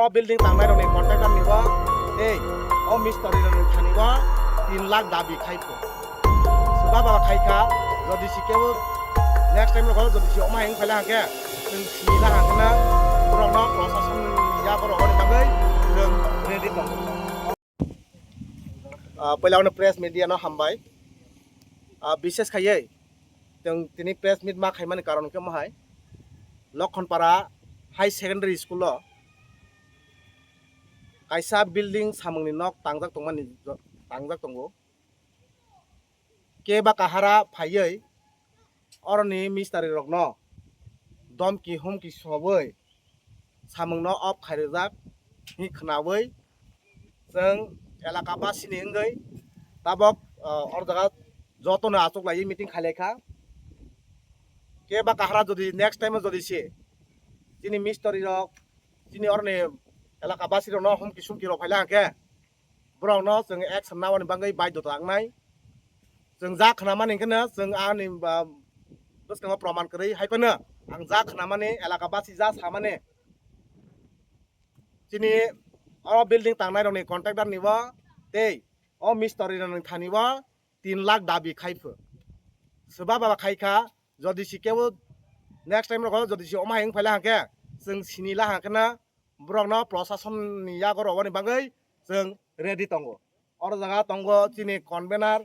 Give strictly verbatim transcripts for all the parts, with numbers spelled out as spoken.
O building tangnai rokni contractor ni bo tei o mistri rokni thani bo tin lakh dabi khai pho. Swba ba khai kha, jodi si kebo next time rok jodi si oma heng phaila hangke chwng sini la hangke na borok no prosason ni yago rok ni bagwi chwng ready tongo. Ah, puila ano press media no hambai. Ah, bishes khaiye tong tini press meet ma khaimani karon khe mohai Lokhonpara High Secondary School o kaisa building samungni nok tangjak tongmani jo-, tangjak tongo. Keba kahara phaiwi oroni mistri rokno domki humki sowi samungno off khairijak hwnwi khwnawi chwng elaka basini wngwi tabok, ah, or jaga jotono achuk laiwi meeting khailai kha. Keba kahara jodi next time jodi se chini mistri rok chini oroni elaka basi rokno humki sumki rok phaila hwnkhe borokno chwng action namani bagwi baidhota wngnai. Chwng ja khnamani hwnkhe no chwng ani ba bwskango proman kwrwi hai phano ang ja khnamani elaka basi ja samani chini o building tangnai rokni contractor ni bo tei o mistri rokni thani bo tin lakh dabi khai pho. Swba ba khai kha, jodi si kebo next time rok jodi si oma heng phaila hangke chwng sini la hangke na borokno prosason ni yago rogoni bagwi chwng ready tongo. Oro jaga tongo chini convener,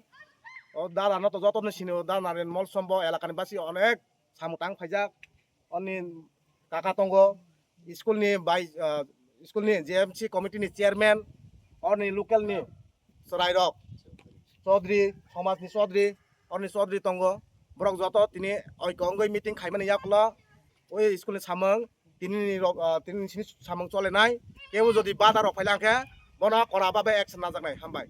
o dada no to joto no sini o dada Narendra Mol Sombo elaka ni basi onek samung tang phaijak. Oni kaka tongo school ni bai, ah, school ni J M C committee ni chairman, oni local ni chwrai rok Chaudhary, somaj ni Chaudhary, oni Chaudhary tongo. Borok joto tini oiko wngwi meeting khaimani yakulo, oi school ni samung tini ni rok, ah, tini ni sini samung cholenai. Kebo jodi bada rok phaila hwnkhe bono kora babe action najaknai. Hambai.